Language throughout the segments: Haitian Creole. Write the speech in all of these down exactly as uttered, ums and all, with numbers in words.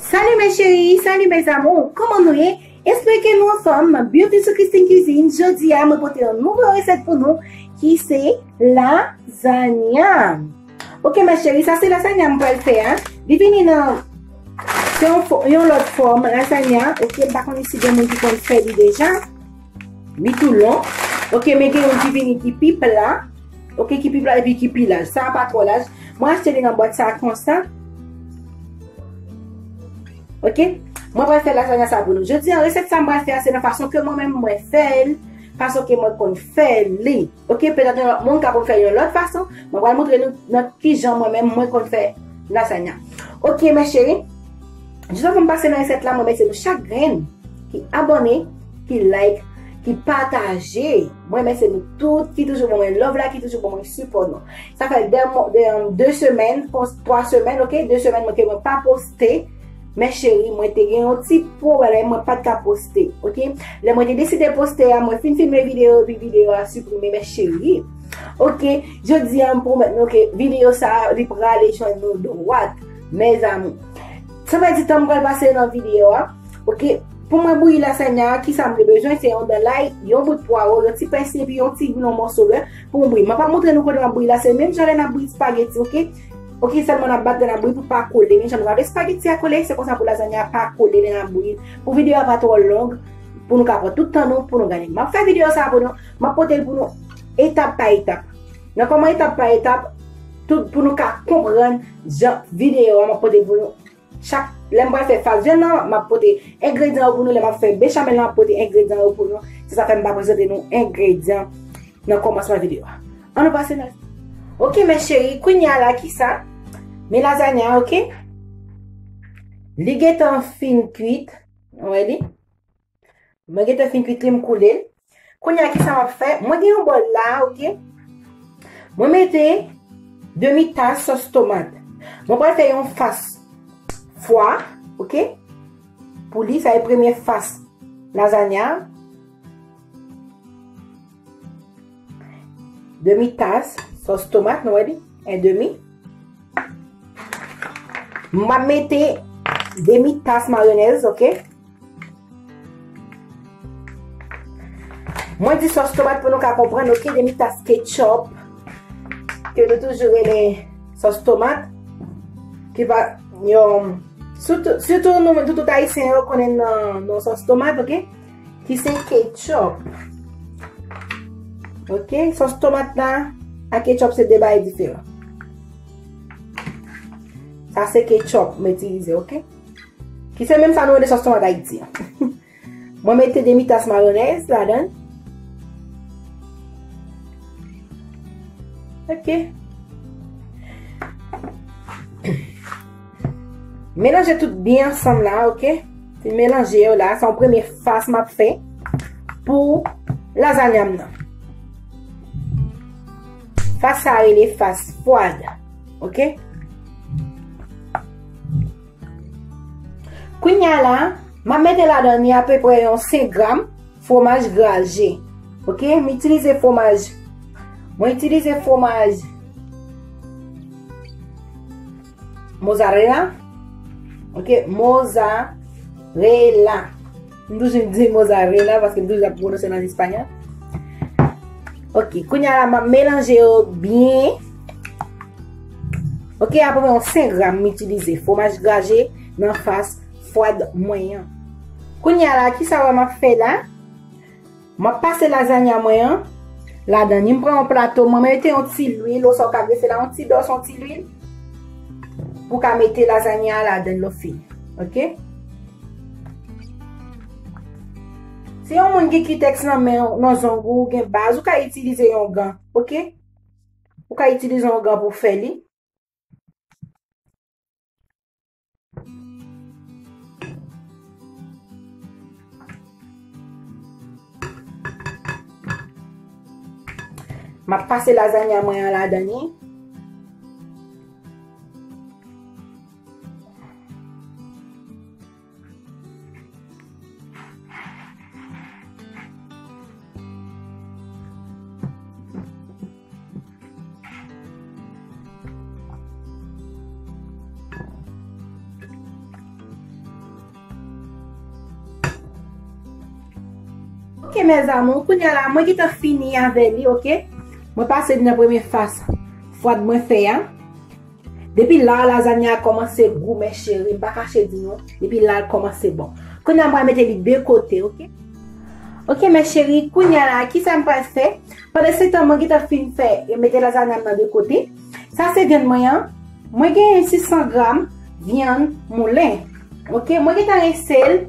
Salut mes chéris, salut mes amours, kòman nou ye? Espere ke nou anfòm. Beauty sou Christine Cuisine, jodi a mwen pote yon nouvo resèt pou nou ki se lazanya. Ok mes chéris, sa se lazanya m pral fè a. Li vini nan se yon, fò- yon lòt fòm lazanya. Ok, m pa konnen si gen moun ki konn fè li deja. Li tou lon. Ok, men gen yon ki vini ki pi pla. Ok, ki pi pla epi ki pi laj. Sa a pa twò laj. Mwen achte li nan bwat sa a konsa. Ok? Mwen pral fè lazanya sa pou nou. Jodi an, resèt sa mwen pral fè a, se nan fason ke mwen menm mwen fè l, fason ke mwen konn fè li. Ok? Petèt yon lòt moun ka konn fè yon lòt fason. Mwen pral montre nou nan ki jan mwen menm mwen konn fè lazanya. Ok, mes chéris. Jis anvan m pase nan resèt la, mwen remèsye nou chak grenn ki abòne, ki like, ki pataje. Mwen remèsye nou tout ki toujou ban mwen love la, ki toujou ban mwen sipò nou. Sa fè de, de, de semèn, twa semèn, ok? De semèn mwen ke mwen pa poste. Mes chéris, mwen te gen yon ti pwoblèm, mwen pa t ka poste, ok? Lè mwen te deside poste a, mwen fin filme videyo, epi videyo a siprime, mes chéris. Ok, jodi a m pwomèt nou ke videyo sa a, li prale jwenn nou dwat, mes amours. San pèdi tan, m pral pase nan videyo a. Ok, pou mwen bouyi lazanya a, kisa m te bezwen? Se yon dan lay, yon bout pwawo, yon ti pèsi, epi yon ti grenn mòso lè pou m bouyi. Mwen pa montre nou kote m ap bouyi la, se menm jan lè n ap bouyi spageti, ok? Ok, sèlman n ap bat lè n ap bouyi pou pa kole. Men jan nou pa vle spageti a kole, se konsa pou lazanya a pa kole lè n ap bouyi. Pou videyo a pa twò long, pou nou ka pran tout tan nou, pou nou gade. M ap fè videyo sa a pou nou, m ap pote l pou nou etap pa etap. Nan kòman etap pa etap, tout pou nou ka konprann jan videyo a m ap pote pou nou. Chak lè m pral fè fas vyann nan, m ap pote engredyan yo pou nou. Lè m ap fè bechamel la, m ap pote engredyan yo pou nou. Se sa fè m pa prezante nou engredyan nan kòmansman videyo a. Ann nou pase nan. Ok, mes chéris, kounye a la ki sa? Men lazanya, ok? Li gentan fin kuit. Ou wè li? Mwen gentan fin kuit li, m koule l. Kounye a, kisa m ap fè? Mwen gen yon bòl la, ok? Mwen mete demi tas sòs tomat. Mwen pral fè yon fas fwa, ok? Pou li, sa e premye fas lazanya. Demi tas sòs tomat, nou wè li? En demi. M ap mete demi tas mayonèz, ok? Mwen di sòs tomat pou nou ka konprann, ok? Demi tas ketchup, ke nou toujou rele sòs tomat, ki pa, yon, sitou, sitou nou, nou tout ayisyen yo konnen nan, nan sòs tomat, ok? Ki se ketchup. Ok, sòs tomat la ak ketchup se de bagay diferan. Sa se ketchup m itilize, ok? Ki se menm sa nou rele sòs tomat Ayiti an. Mwen mete demi tas mayonèz ladan. Ok. Melanje tout byen ansanm la, ok? Fin melanje yo la, se yon premye fas m ap fè pou lazanya m nan. Fas sa rele fas fwad, ok? Kounye a la, m ap mete ladan li apeprè yon senk gram fwomaj graje. Ok, m itilize fwomaj. Mwen itilize fwomaj mozzarella. Ok, mozzarella. M toujou di mozzarella paske m toujou ap pwononse l an espanyòl. Ok, kounye a la, m ap melanje yo byen. Ok, apeprè yon senk gram m itilize fwomaj graje nan fas fwad mwen an. Kounye a la, kisa w wè m ap fè la? M ap pase lazanya mwen an ladan li. M pran yon plato, mwen mete yon ti lwil, oswa w ka vèse la yon ti dòs, yon ti lwil, pou w ka mete lazanya a ladan l lè w fini. Ok? Si yon moun gen kitèks nan men w, nan zong ou, ou gen baz, ou ka itilize yon gan, ok? Ou ka itilize yon gan pou fè li. M ap pase lazanya mwen an ladan li. Ok, mes amours, kounye a la, mwen gentan fini avè li, ok? Mwen pase li nan premye fas fwad mwen fè a. Depi la, lazanya a kòmanse gou, mes chéries, m pa kache di nou. Depi la, l kòmanse bon. Kounye a, m pral mete li de kote, ok? Ok, mes chéries, kounye a la, kisa m pral fè? Pandan se tan, mwen gentan fin fè, e mete lazanya m nan de kote. Sa se vyann mwen an. Mwen genyen sis san gram vyann moulen. Ok, mwen gentan rense l.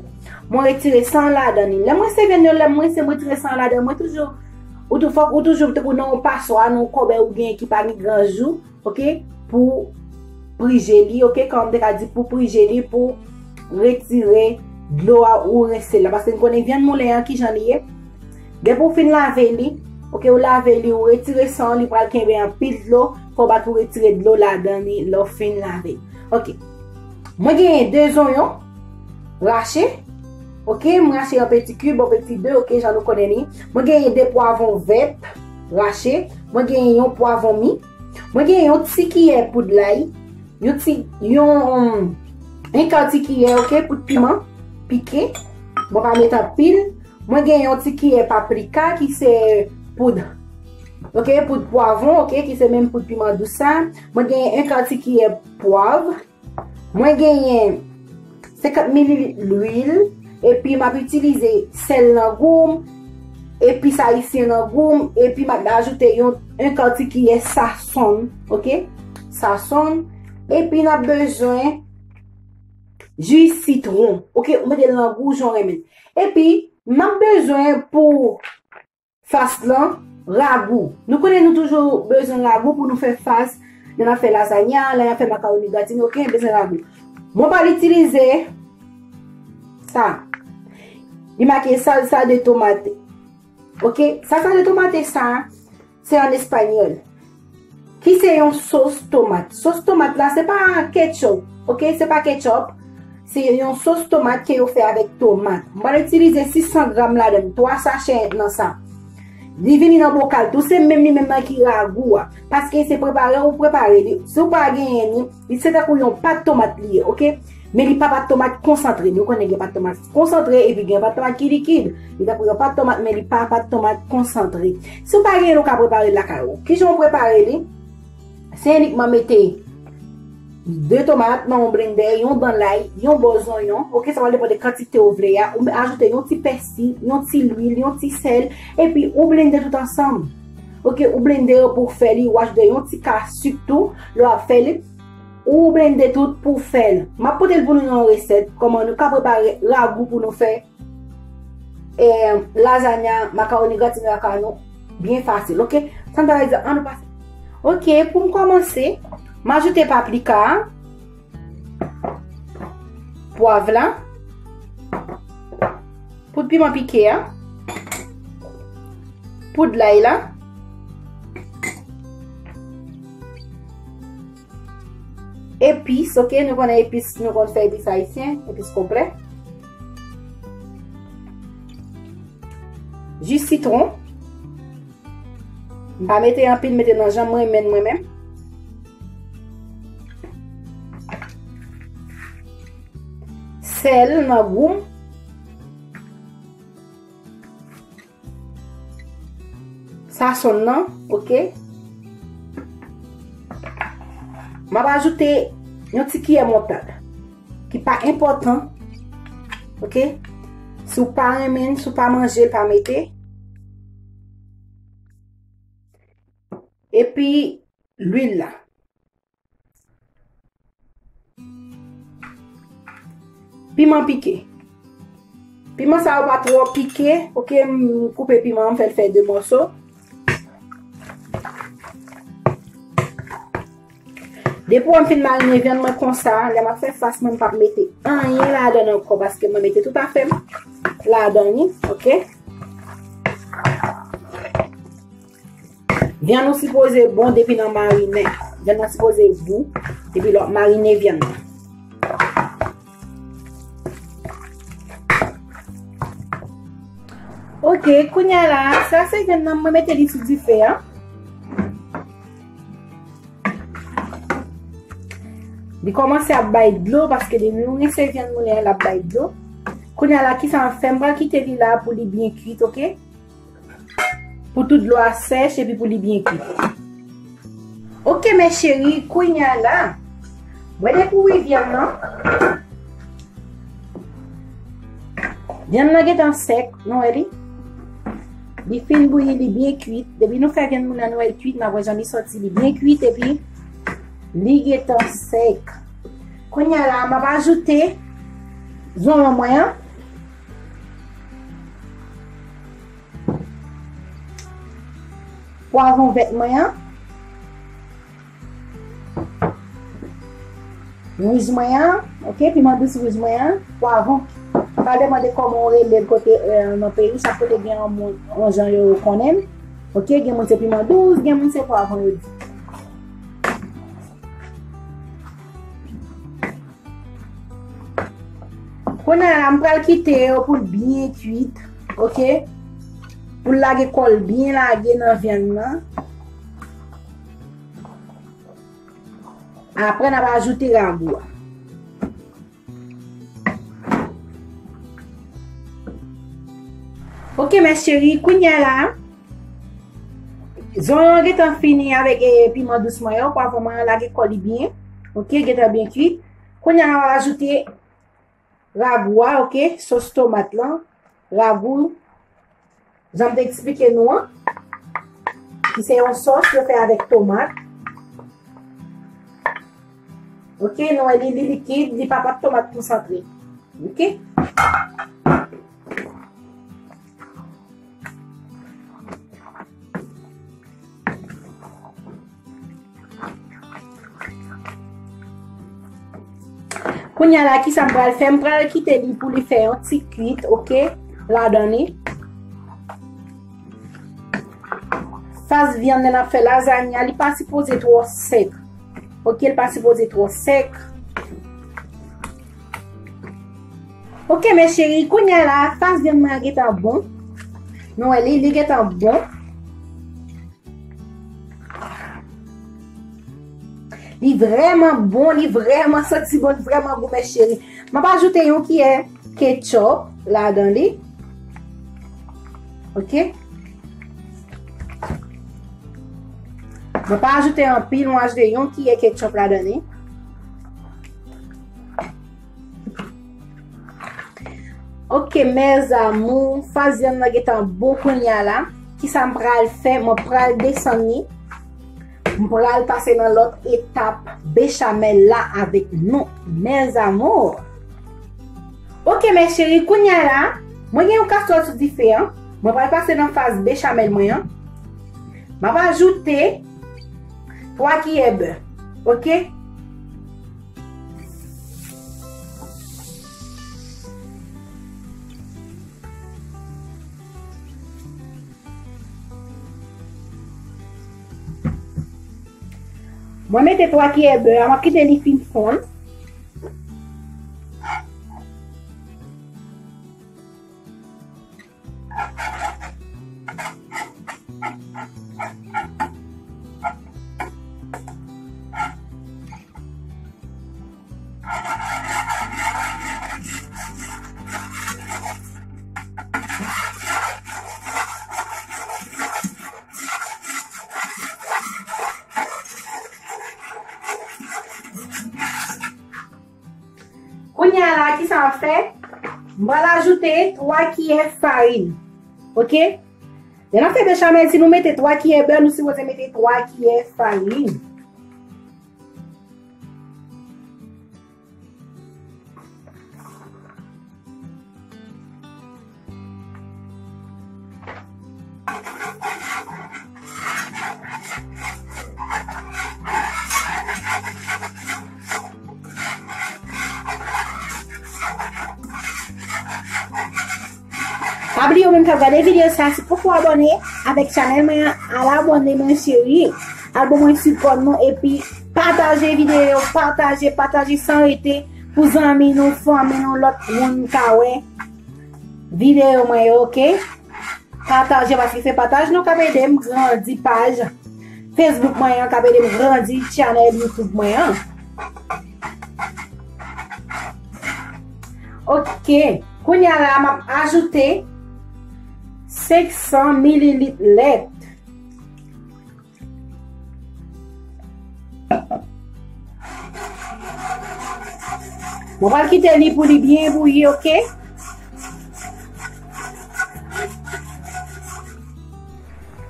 Mwen retire san ladan li. Lè m rense vyann yo, lè m rense, mwen retire san ladan, mwen toujou, ou tou, fòk ou toujou, tankou nan yon paswa, nan yon kòbèy ou genyen ki pa gen gran jou, ok, pou prije li, ok, kòman m te ka di, pou prije li, pou retire dlo a ou rense la. Paske n konnen vyann moulen an, kijan li ye. Depi w fin lave li, ok, ou lave li, ou retire san, li pral kenbe anpil dlo, fò w bat pou retire dlo ladan li lè w fin lave. Ok. Mwen genyen de zonyon rache, ok, m rache an peti kib, an peti de, ok, jan nou konnen li. Mwen genyen de pwavwon vèt rache, mwen genyen yon pwavwon mi, mwen genyen yon ti kiyè poud lay, yon ti, yon, yon ka ti kiyè, ok, poud piman pike. Mwen pa met anpil. Mwen gen yon ti kiyè paprika ki se poud, ok, poud pwavwon, ok, ki se menm poud piman dous sa. Mwen gen yon ka ti kiyè pwav. Mwen genyen senkant mililit lwil, epi m ap itilize sèl nan gou m, epis ayisyen nan gou m, epi m ap ajoute yon, yon ka ti kiyè sasonn, ok? Sasonn. Epi n ap bezwen ji sitwon, ok? Ou mete l nan gou jan w renmen l. Epi, n ap bezwen pou fas lan, ragou. Nou konnen nou toujou bezwen ragou pou nou fè fas, lè n ap fè lazanya, lè n ap fè makawoni gratine, ok, bezwen ragou. Mwen pral itilize sa. Li make salsa de tomate. Ok, salsa de tomate sa, se an espanyòl. Ki se yon sos tomat. Sos tomat la, se pa ketchup, ok? Se pa ketchup. Se yon sos tomat ke yo fè avèk tomat. Mwen itilize sis san gram ladan l, twa sachè nan sa. Li vini nan bokal tou, se menm li menm nan ki ragou a. Paske se prepare ou prepare li. Si w pa genyen li, li se tankou yon pat tomat li ye, ok? Men li pa pat tomat konsantre. Nou konnen gen pat tomat konsantre epi gen pat tomat ki likid. Li tankou yon pat tomat, men li pa pat tomat konsantre. Si w pa genyen l, ou ka prepare l lakay ou. Kijan w prepare li? Se inikman mete de tomat nan yon blendè, yon dan lay, yon bò zonyon. Ok, sa va depann de kantite ou vle a. Ou ajoute yon ti pèsi, yon ti lwil, yon ti sèl, epi ou blende tout ansanm. Ok, ou blende yo pou w fè li, ou ajoute yon ti ka sik tou, lè w ap fè li. Ou blende tout pou w fè l. M ap pote l pou nou nan yon resèt, kòman nou ka prepare ragou pou nou fè, e, lazanya, makawoni gratine lakay nou, byen fasil, ok? San pèdi tan, ann nou pase. Ok, pou m kòmanse, m ajoute paprika a, pwav la, poud piman pike a, poud lay la, epis, ok, nou konnen epis, nou konn fè epis ayisyen, epis konplè. Ji sitwon. M pa mete anpil, mete nan jan mwen renmen mwen menm. Sèl nan gou m. Sasonn nan, ok. M ap ajoute yon ti kiyè moutad ki pa enpòtan, ok. Si w pa renmen l, si w pa manje l, pa mete. Epi lwil la. Piman pike. Piman sa yo pa twò pike, ok, m koupe piman an, m fè l fè de mòso. Depi w wè m fin marine vyann mwen konsa, lè m ap fè fas mwen, m p ap mete anyen ladan l ankò, paske mwen mete tout afè m ladan li, ok. Vyann ou sipoze bon depi nan marinen. Vyann nan sipoze gou depi lè w ap marine vyann nan. Ok, kounye a la, sa se vyann nan, mwen mete li sou dife a. Li kòmanse ap bay dlo, paske depi nou rense vyann moulen an, l ap bay dlo. Kounye a la, kisa m ap fè? M pral kite li la pou li byen kuit, oke? Pou tout dlo a sèch epi pou li byen kuit. Oke, mes chéries, kounye a la, mwen dekouvri vyann nan. Vyann nan gentan sèk, nou wè li? Li fin bouyi, li byen kuit. Depi nou fè vyann moun nan, nou wè l kuit, n ap wè jan li sòti, li byen kuit, epi li gentan sèk. Kounye a la, m ap ajoute zonyon mwen an, pwavwon vèt mwen an, wouj mwen an, oke, piman dous wouj mwen an, pwavwon. Pa demande kòman w rele l kote, eh, nan peyi, chak kote gen yon moun, yon jan yo konnen l. Oke, gen moun se piman dous, gen moun se pwavwon yo di. Kounye a la, m pral kite yo pou l byen kuit, oke? Pou l lage kò l byen lage nan vyann nan. Apre, n ap ajoute ragou a. Oke, mes chéries, kounye a la, zonyon an gentan fini avèk, eh, piman dous mwen yo, pwavwon mwen an lage kò li byen. Oke, gentan byen kuit. Kounye a, n ap ajoute ragou a, oke, sos tomat lan, ragou, jan m te eksplike nou an, ki se yon sòs yo fè avèk tomat. Oke, nou wè li, li likid, li pa pat tomat konsantre. Oke? Kounye a la, kisa m pral fè? M pral kite li pou li fè yon ti kuit, oke, ladan li. Fas vyann nan n ap fè lazanya, li pa sipoze twò sèk. Oke, li pa sipoze twò sèk. Oke, mes chéries, kounye a la, fas vyann mwen an gentan bon. Nou wè li, li gentan bon. Li vrèman bon, li vrèman santi bon, li vrèman gou, mes chéries. M ap ajoute yon kiyè ketchup ladan li. Oke? Mwen pa ajoute anpil, mwen ajoute yon kiyè ketchup ladan li. Oke, mes amours, fas vyann nan gentan bon kounye a la. Kisa m pral fè? Mwen pral desann li. M pral pase nan lòt etap bechamel la avèk nou, mes amours. Oke, mes chéries, kounye a la, mwen gen yon kastwòl sou dife an. Mwen pral pase nan faz bechamel mwen an. M ap ajoute twa kiyè bè. Oke? Mwen mete twa kiyè bè a, m ap kite li fin fonn. Kounye a la, kisa m ap fè? M pral ajoute twa kiyè farin. Oke? Lè n ap fè bechamel, si nou mete twa kiyè bè, nou sipoze mete twa kiyè farin. Pa bliye ou menm k ap gade videyo sa, si poko abòne avèk chanèl mwen an, al abòne, mes chéries. Al ban mwen sipò nou epi pataje videyo, pataje, pataje san rete pou zanmi nou, fanmi nou, lòt moun ka wè videyo mwen yo, oke? Pataje, paske se pataj nou k ap ede m grandi paj Facebook mwen an, k ap ede m grandi chanèl YouTube mwen an. Oke. Kounye a la, m ap ajoute senk san mililit lèt. Mwen pral kite li pou li byen bouyi, oke?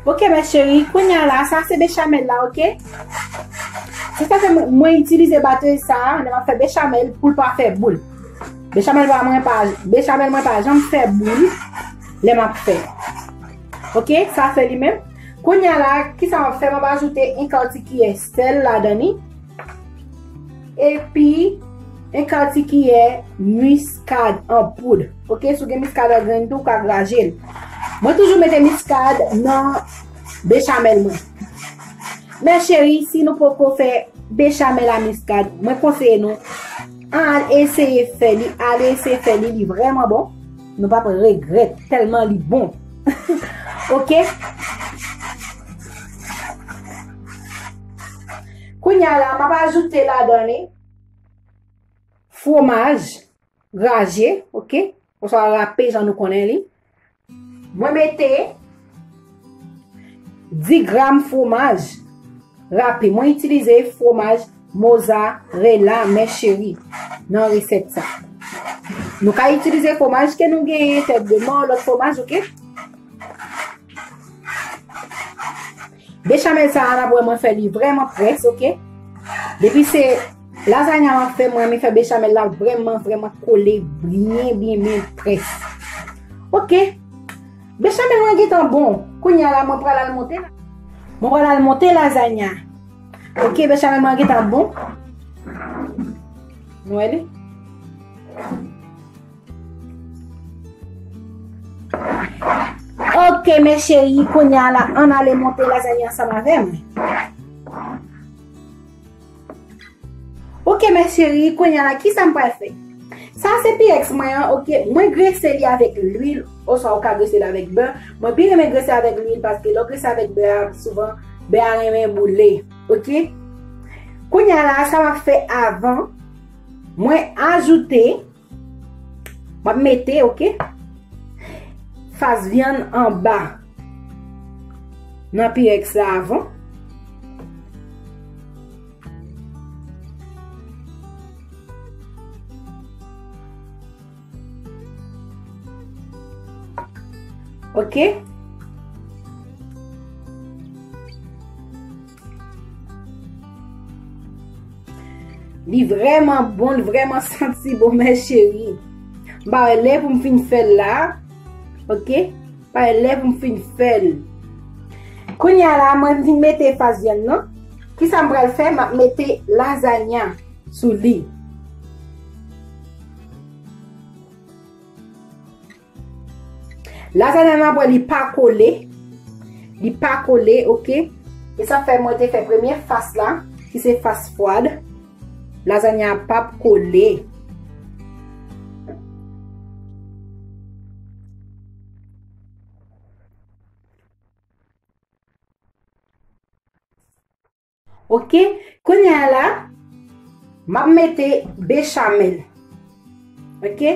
Oke, mes chéries, kounye a la, sa se bechamel la, oke? Se sa ke mwen, mwen itilize batèy sa a, lè m ap fè bechamel pou l pa fè boul. Bechamel pa mwen pa, bechamel mwen pa janm fè boul lè m ap fè. Oke, sa se li menm. Kounye a la, kisa m ap fè? M ap ajoute yon kati kiyè sèl ladan li. Epi, yon kati kiyè miskad an poud. Oke, si w gen miskad an grenn tou, w ka graje l. Mwen toujou mete miskad nan bechamel mwen. Mes chéries, si nou poko fè bechamel a miskad, mwen konseye nou, al eseye fè li, al eseye fè li, li vrèman bon. Nou p ap regrèt tèlman li bon. Oke? Kounye a la, m ap ajoute ladan li fwomaj graje, oke? Oswa rape, jan nou konnen li. Mwen mete dis gram fwomaj rape. Mwen itilize fwomaj mozzarella, mes chéries, nan resèt sa. Nou ka itilize fwomaj ke nou genyen, tèt de mò, lòt fwomaj, oke? Bechamel sa a, n ap wè mwen fè li vrèman près, oke? Depi se lazanya m ap fè, mwen renmen fè bechamel la vrèman, vrèman kole, byen, byen, byen près. Oke. Bechamel mwen gentan bon. Kounye a la, mwen pral al monte la. Mwen pral al monte lazanya. Oke, bechamel mwen gentan bon. Nou wè li? Oke, mes chéries, kounye a la, ann ale monte lazanya ansanm avè mwen. Oke, mes chéries, kounye a la, kisa m pral fè? Sa se pyrex mwen an, oke, mwen grese li avèk lwil, oswa ou ka grese li avèk bè. Mwen pi renmen grese avèk lwil, paske lè w grese avèk bè a, souvan, bè a renmen boule, oke? Kounye a la, sa m ap fè avan, mwen ajoute M ap mete, oke, fas vyann anba nan pyrex la avan. Oke. Li vrèman bon, li vrèman santi bon, mes chéries. M pa wè lè pou m fin fè l la. Oke? M pa wè lè pou m fin fè l. Kounye a la, mwen fin mete fas vyann nan. Kisa m pral fè? M ap mete lazanya sou li. Lazanya n ap wè li pa kole. Li pa kole, oke? E sa fè mwen te fè premye fas la, ki se fas fwad. Lazanya p ap kole. Oke, kounye a la, m ap mete bechamel. Oke?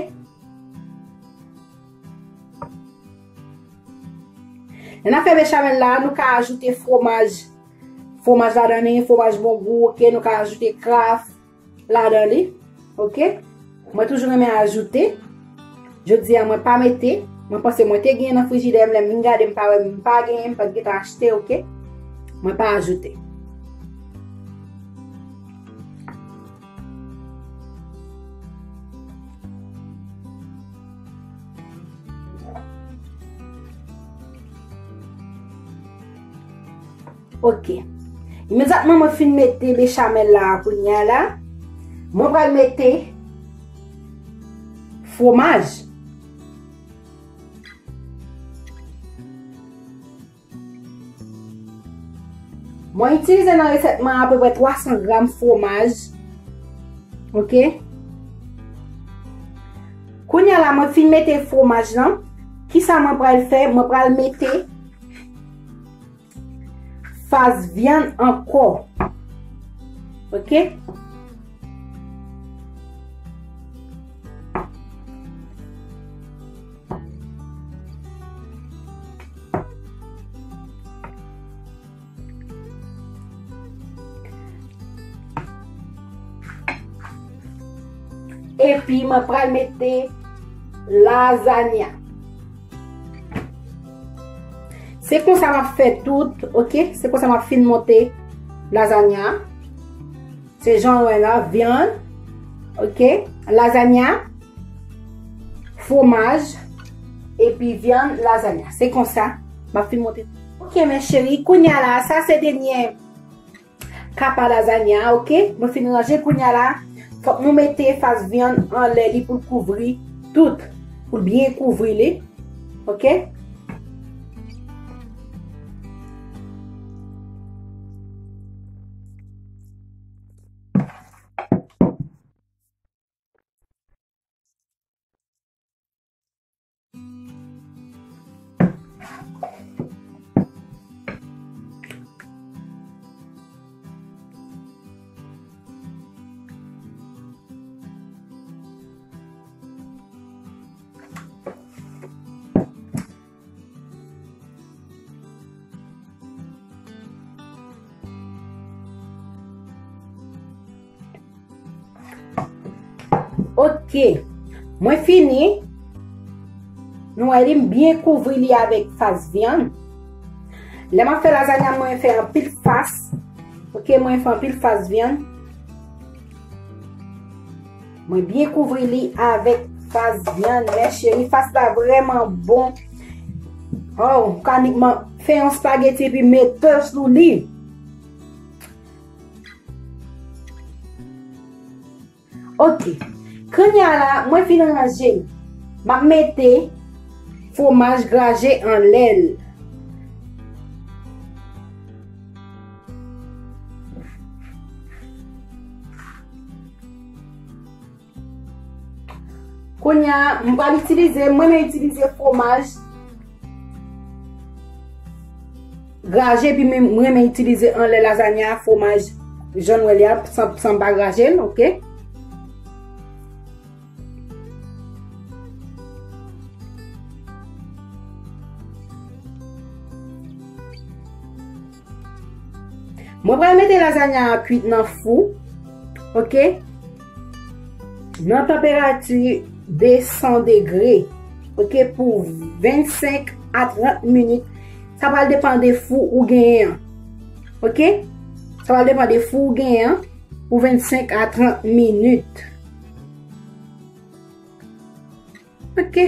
Lè n ap fè bechamel la, nou ka ajoute fwomaj, fwomaj ladan li, fwomaj bon gou, oke? Nou ka ajoute kraf, ladan li. Oke? Mwen toujou renmen ajoute. Jodi a, mwen pa mete. Mwen panse mwen te genyen nan frijidè m, lè m vin gade, m pa wè, m pa genyen, m pa t gentan achte, oke? Mwen pa ajoute. Oke. Imedyatman mwen fin mete bechamel la kounye a la, mwen pral mete fwomaj. Mwen itilize nan resèt mwen apeprè twa san gram fwomaj. Oke? Kounye a la, mwen fin mete fwomaj lan. Kisa mwen pral fè? Mwen pral mete fas vyann ankò. Oke? Epi mwen pral mete lazanya. Se konsa m ap fè tout, oke? Se konsa m ap fin monte lazanya. Se jan w wè la, vyann, oke? Lazanya, fwomaj, epi vyann, lazanya. Se konsa m ap fin monte. Oke, mes chéries, kounye a la, sa se dènye kapa lazanya, oke? Mwen fin ranje kounye a la. Fòk nou mete fas vyann anlè li pou l kouvri tout. Pou l byen kouvri li. Oke? Oke. Mwen fini. Nou wè li, m byen kouvri li avèk fas vyann. Lè m ap fè lazanya, mwen fè anpil fas. Oke, mwen fè anpil fas vyann. Mwen byen kouvri li avèk fas vyann, mes chéries. Fas la vrèman bon. Oh, ou ka ni-, man, fè yon spageti epi mete sou li. Oke. Kounye a la, mwen fin ranje l. M ap mete fwomaj graje anlè l. Kounye a, m pral itilize, mwen renmen itilize fwomaj graje, epi mwen, mwen renmen itilize anlè lazanya, fwomaj jan nou wè li a, san, san m pa graje l, oke? Mwen pral mete lazanya a kwit nan fou, oke? Nan tanperati de san degre, oke, pou vennsenk a trant minit. Sa pral depann de fou ou genyen an, oke? Sa pral depann de fou ou genyen an pou vennsenk a trant minit. Oke.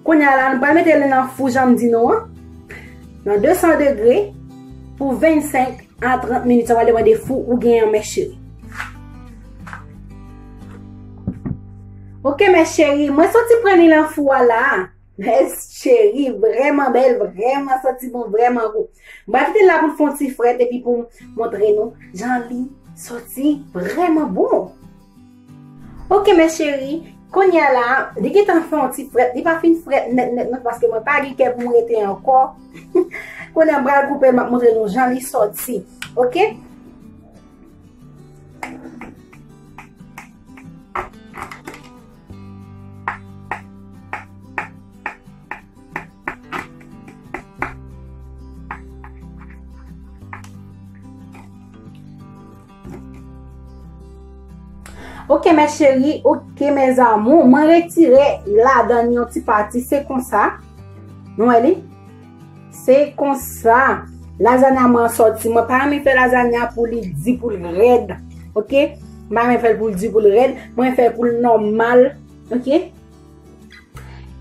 Kounye a la, nou pral mete li nan fou, jan m di nou an. Nan de san degre pou vennsenk a trant minit. Sa va depann de fou ou genyen an, mes chéries. Oke, mes chéries, mwen soti pran li nan fou a la. Mes chéries, vrèman bèl, vrèman santi bon, vrèman gou. M pral kite l la pou l fè yon ti frèt epi pou m montre nou jan li soti vrèman bon. Oke, mes chéries, kounye a la, li gentan fè yon ti frèt. Li pa fin frèt nèt, nèt, non, paske mwen pa gen kè pou m rete ankò. Kounye a, m pral koupe l, m ap montre nou jan li soti. Oke? Oke, mes chéries, oke, mes amours, mwen retire ladan yon ti pati, se konsa. Nou wè li? Se konsa. Lazanya mwen an soti. Mwen pa renmen fè lazanya pou li di, pou l rèd. Oke? Mwen pa renmen fè l pou l di, pou l rèd. Mwen fè l pou l nòmal. Oke?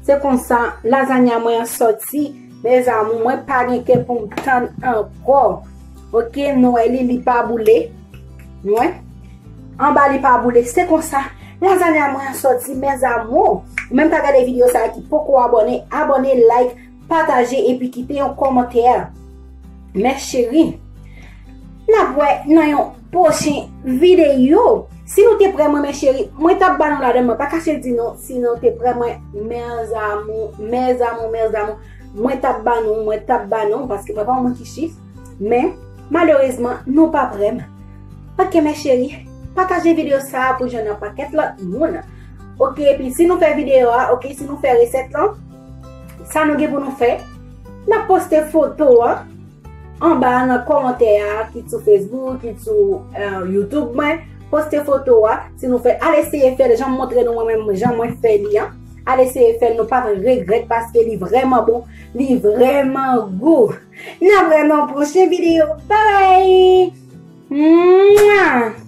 Se konsa, lazanya mwen an soti. Mes amours, mwen pa gen kè pou m tann ankò. Oke, nou wè li, li pa boule. Nou wè? Anba li pa boule. Se konsa, lazanya mwen an soti, mes amours. Ou menm k ap gade videyo sa a ki poko abòne, abòne, like, pataje epi kite yon kòmantè. Mes chéries, n ap wè nan yon pwochen videyo. Si nou te prè mwen, mes chéries, mwen t ap ba nou ladan, mwen pa kache di nou, si nou te prè mwen, mes amours, mes amours, mes amours, mwen t ap ba nou, mwen t ap ba nou, paske mwen pa yon moun ki chif, men, malerezman, nou pa prè m. Oke, mes chéries, pataje videyo sa a pou jwenn yon pakèt lòt moun. Oke, epi si nou fè videyo a, oke, si nou fè resèt lan, sa nou gen pou nou fè, n ap poste foto a anba a nan kòmantè a, kit sou Facebook, kit sou, eh, YouTube mwen, Poste foto a, si nou fè, al eseye fè l, jan m montre nou mwen menm, jan mwen fè li an. Al eseye fè l, nou p ap regrèt paske li vrèman bon, li vrèman gou. N ap wè nan yon pwochen videyo. Bye bye! Mwah!